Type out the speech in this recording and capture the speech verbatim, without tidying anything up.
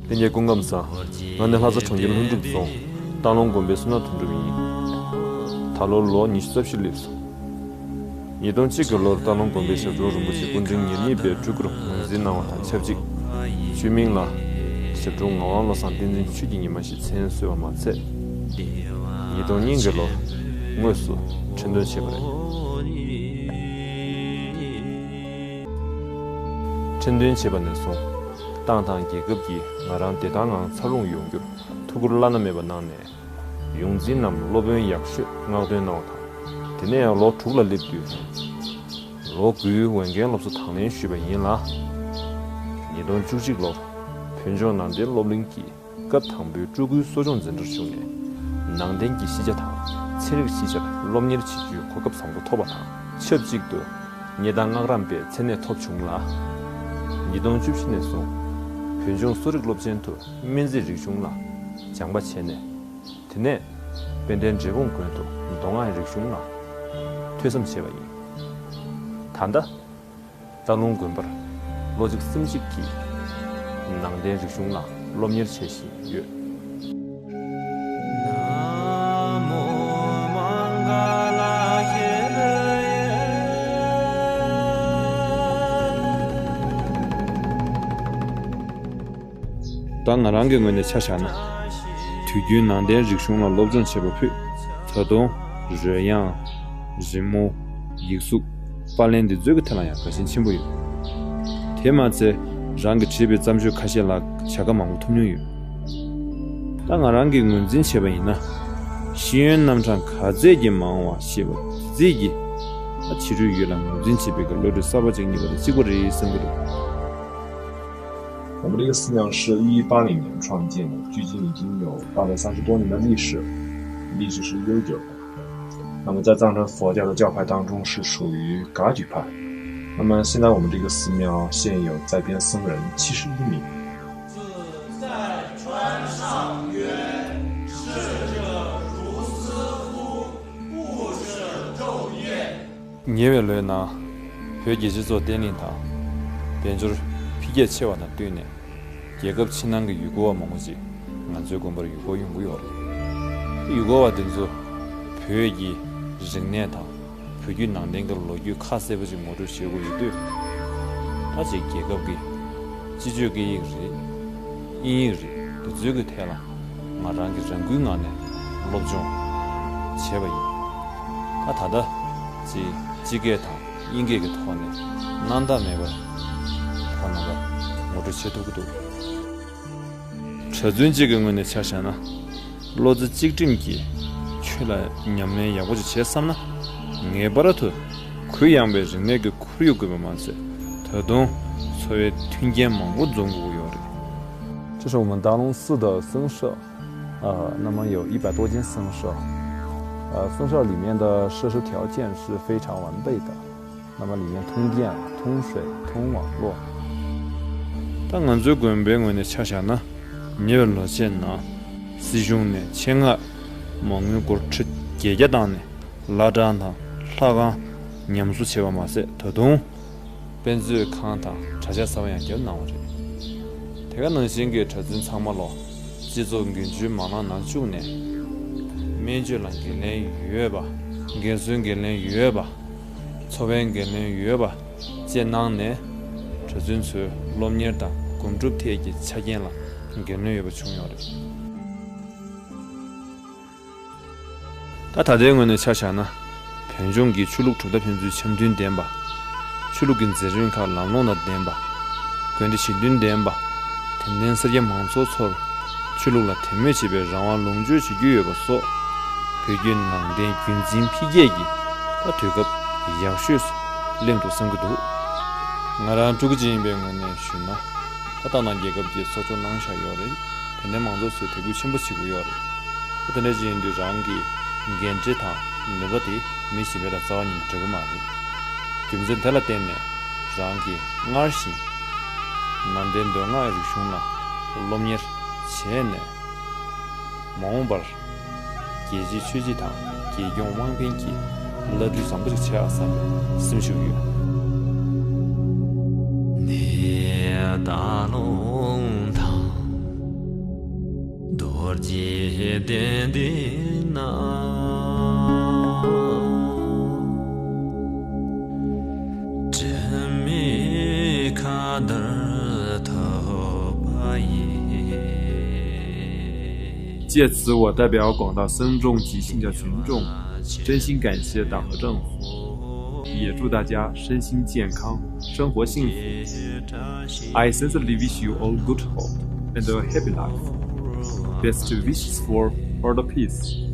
ལྷན་རྒྱས་སྐུ་ཁམས་བཟང་། ང་ནི་ལྷ་ས་གྲོང་ཁྱེར་ལྷུན་གྲུབ་རྫོང་སྟག་ལུང་དགོན་པའི་བསོད་ནམས་དོན་གྲུབ་ཡིན། ད་ལོ་ལོ་ཉི་ཤུ་རྩ་བཞི་སླེབས་སོང་། ཉིས་སྟོང་གཅིག་གི་ལོར་སྟག་ལུང་དགོན་པའི་ཞབས་དྲུང་རིན་པོ་ཆེ་སྐུ་ཕྲེང་ཉེར་གཉིས་པའི་སྤྲུལ་སྐུར་ངོས་འཛིན་གནང་བ་དང་ཆབས་ཅིག་བཅོས་མིང་ལ་ཞབས་དྲུང་ངག་དབང་བློ་བཟང་བསྟན་འཛིན་ཆོས་ཀྱི་ཉི་མ་ཞེས་མཚན་གསོལ་བ་མ་ཚད། ཉིས་སྟོང་གཉིས་ཀྱི་ལོར་དངོས་སུ་ཁྲི་འདོན་བྱས་པ་རེད། ཁྲི་འདོན་བྱས་པ་ནས་བཟུང་། ཏང་དང་རྒྱལ་ཁབ་ཀྱིས་ང་རང་བདེ་ཐང་ངང་འཚར་ལོངས་ཡོང་རྒྱུར་ཐུགས་ཁུར་བླ་ན་མེད་པ་གནང་ནས། ཡོངས་འཛིན་ནམ་སློབ་དཔོན་ཡག་ཤོས་མངགས་ཐོན་གནང་བ་དང་། དེ་ནས་ཡང་ལོ་དྲུག་ལ་སླེབས་དུས། ལོ་དགུའི་འོས་འགན་སློབ་གསོ་དང་ལེན་ཞུས་པ་ཡིན་ལ། ཉིས་སྟོང་བཅུ་གཅིག་ལོར་བོད་ལྗོངས་ནང་བསྟན་སློབ་གླིང་གི་སྐབས་དང་པོའི་སྤྲུལ་སྐུའི་གསོ་སྦྱོང་འཛིན་གྲྭར་ཞུགས་ནས། ནང་བསྟན་གྱི་ཤེས་བྱ་དང་ཚན་རིག་ཤེས་བྱར་སློབ་གཉེར་བྱེད་རྒྱུའི་གོ་སྐབས་བཟང་པོ་ཐོབ་པ་དང་ཆབས་ཅིག་ཏུ། གཉེར་དང་སྔགས་རམས་པའི་མཚན་གནས་ཐོབ་བྱུང་ལ། ཉིས་སྟོང་བཅུ་བཞི་ནས་བཟུང་བོད་ལྗོངས་གསོ་རིག་སློབ་ཆེན་དུ་སྨན་རྩིས་རིག་གཞུང་ལ་སྦྱངས་པ་བྱས་ནས། དེ་ནས་དཔལ་ལྡན་འབྲས་སྤུངས་དགོན་དུ་མདོ་སྔགས་རིག་གཞུང་ལ་ཐོས་བསམ་བྱས་པ་ཡིན། ད་ལྟ། སྟག་ལུང་དགོན་པར་ལོ་གཅིག་ཟིན་གཅིག་གི་ནང་བསྟན་རིག་གཞུང་ལ་སློབ་གཉེར་བྱེད་བཞིན་ཡོད། ད་ང་རང་གི་ངོས་ནས་ཆ་བཞག་ན། དུས་རྒྱུན་ནང་བསྟན་རིག་གཞུང་ལ་སློབ་སྦྱོང་བྱེད་པ་ཕུད། ད་དུང་། རོལ་དབྱངས། རི་མོ། ཡིག་གཟུགས། པར་ལེན་འདི་ཚོའི་གི་ཐད་ལ་ཡང་དགའ་ཞེན་ཆེན་པོ་ཡོད། དེ་མ་ཚད། རང་གིས་བྲིས་པའི་བརྩམས་ཆོས་ཁ་ཤས་ལ་བྱ་དགའ་མང་པོ་ཐོབ་མྱོང་ཡོད། ད་ང་རང་གིས་ངོས་འཛིན་བྱས་པ་ཡིན་ན། ཤེས་ཡོན་རྣམ་གྲངས་ག་ཚད་ཀྱིས་མང་བ་ཞེས་པ་དེ་ཚད་ཀྱིས། ད་ཕྱི་རོལ་ཡུལ་ལ་ངོས་འཛིན་བྱེད་པའི་གི་བློ་གྲོས་གསར་པ་ཅིག་རྙེད་པ་དང་གཅིག་པ་རེད་བསམ་གྱི་འདུག། 我们这个寺庙是一一八零年创建的，距今已经有八百三十多年的历史，历史是悠久的。那么在藏传佛教的教派当中是属于噶举派。那么现在我们这个寺庙现有在编僧人七十一名。 ཉེ་བའི་ལོའི་ནང་། བོད་རྒྱལ་སྤྱི་གཙོས་བརྟན་ལྷིང་དང་། དཔལ་འབྱོར་འཕེལ་རྒྱས་ཆེ་བ་དང་བསྟུན་ནས། རྒྱལ་ཁབ་ཕྱི་ནང་གི་ཡུལ་སྐོར་བ་མང་པོ་ཅིག་ང་ཚོའི་དགོན་པར་ཡུལ་སྐོར་ཡོང་གི་ཡོད་རེད། ཡུལ་སྐོར་བ་དེ་ཚོ་བོད་ཀྱི་རིག་གནས་དང་བོད་བརྒྱུད་ནང་བསྟན་གྱི་ལོ་རྒྱུས་ཁ་གསལ་པོ་ཅིག་ངོ་སྤྲོད་བྱེད་དགོས་ཡོད་དུས། ད་ཅིག་རྒྱལ་ཁབ་ཀྱི་སྤྱི་སྤྱོད་སྐད་ཡིག་རེད། དབྱིན་ཡིག་རེད། དེ་ཚོའི་གི་ཐད་ལ་ང་རང་གིས་རང་འགུལ་ངང་ནས་སློབ་སྦྱོང་བྱས་པ་ཡིན། ད་ད་ལྟ་ཅིག་སྤྱི་སྐད་དང་དབྱིན་སྐད་ཀྱི་ཐོག་ནས་སྣང་དག་མེད་པར་ཁོང་རྣམ་པར་ངོ་སྤྲོད་བྱེད་ཐུབ་ཀྱི་འདུག། གྲྭ་བཙུན་གཅིག་གི་ངོས་ནས་ཆ་བཞག་ན། བློ་རྩེ་གཅིག་སྒྲིམ་གྱིས་ཆོས་ལ་ཉམས་ལེན་ཡག་པོ་ཅིག་བྱེད་བསམ་ན། ངེས་པར་དུ་གུ་ཡངས་པའི་རིག་གནས་ཀྱི་ཁོར་ཡུག་དགོས་པ་མ་ཟད། ད་དུང་འཚོ་བའི་མཐུན་རྐྱེན་མང་པོ་འཛོམས་དགོས་ཀྱི་ཡོད་རེད། 这是我们达隆寺的僧舍，呃，那么有一百多间僧舍，呃，僧舍里面的设施条件是非常完备的。 那么里面通电、通水、通网络。 ད་ང་ཚོའི་དགོན་པའི་ངོས་ནས་ཆ་བཞག་ན། ཉེ་བའི་ལོ་ཤས་ནང་སྲིད་གཞུང་ནས་ཆེད་མངགས་མ་དངུལ་སྒོར་ཁྲི་བརྒྱད་བརྒྱ་བཏང་ནས་བླ་བྲང་དང་ལྷ་ཁང་ཉམས་གསོ་བྱས་པ་མ་ཟད། ད་དུང་དཔེ་མཛོད་ཁང་དང་གྲྭ་ཤག་གསར་པ་ཡང་བརྒྱབ་གནང་བ་རེད། དེ་ག་ནང་བཞིན་གྱི་གྲྭ་བཙུན་ཚང་མ་ལོ་སྤྱི་ཚོགས་འགན་བཅོལ་མ་ལག་ནང་བཅུག་ནས། སྨན་བཅོས་ལ་འགན་ལེན་ཡོད་པ། རྒན་གསོའི་འགན་ལེན་ཡོད་པ། འཚོ་བའི་འགན་ལེན་ཡོད་པ་བཅས་གནང་ནས། གྲྭ་བཙུན་ཚོའི་སློབ་གཉེར་དང་སྒོམ་སྒྲུབ་ཐད་ཀྱི་ཆ་རྐྱེན་ལ་འགན་ལེན་ཡོད་པ་བྱུང་ཡོད་རེད། ད་ད་ལྟའི་ངོས་ནས་ཆ་བཞག་ན། བོད་ལྗོངས་ཀྱི་ཆོས་ལུགས་གྲུབ་མཐའ་ཕན་ཚུན་འཆམ་མཐུན་ལྡན་པ། ཆོས་ལུགས་ཀྱི་མཛད་རིམ་ཁག་ལམ་ལྷོང་དང་ལྡན་པ། དགོན་སྡེ་བཞེད་དོན་ལྡན་པ། དད་ལྡན་སེར་སྐྱ་མང་ཚོགས་ཚོར་ཆོས་ལུགས་ལ་དད་མོས་བྱེད་པའི་རང་དབང་ལོངས་སྤྱོད་བྱེད་རྒྱུ་ཡོད་པ་སོགས། བོད་བརྒྱུད་ནང་བསྟན་རྒྱུན་འཛིན་འཕེལ་རྒྱས་ཀྱི་ད་དུས་སྐབས་ཡག་ཤོས་སུ་སླེབས་འདུག་བསམ་གྱི་འདུག། ང་རང་སྤྲུལ་སྐུ་ཅིག་ཡིན་པའི་ངོས་ནས་ཞུས་ན། ད་ལྟ་ནང་རྒྱལ་ཁབ་ཀྱིས་གསོ་སྐྱོང་གནང་བཞག་ཡོད་རེད། དེ་ནས་མང་ཚོགས་ཚོས་དད་གུས་ཆེན་པོ་བྱེད་ཀྱི་ཡོད་རེད། ད་དེ་འདྲ་ཅིག་ཡིན་དུས་རང་གི་འགན་འཁྲི་དང་ནུས་པ་དེ་མི་གཞན་པ་དང་རྩ་བ་ཉིད་ནས་འདྲ་གི་མ་རེད། རྒྱུ་མཚན་དེ་ལ་བརྟེན་ནས་རང་གིས་སྔར་བཞིན་ནང་བསྟན་མདོ་སྔགས་རིག་གཞུང་ལ་སློབ་གཉེར་བྱས་ནས། མ་འོངས་པར་རྒྱལ་གཅེས་ཆོས་གཅེས་དང་རྒྱལ་སྐྱོང་དབང་ལྡན་གྱི་བླ་སྤྲུལ་བཟང་པོ་ཞིག་བྱེད་ཨ་བསམ་པའི་སེམས་ཤུགས་ཡོད། ནས་ད་ལོང་དང་། འཇིག་རྟེན་འདི་ན་དྲི་མེད་ཁ་དར་ཐོབ་པ་ཡིས། 借此，我代表广大僧众及信教群众，真心感谢党和政府，也祝大家身心健康，生活幸福。I sincerely wish you all good health and a happy life. Best wishes for world peace.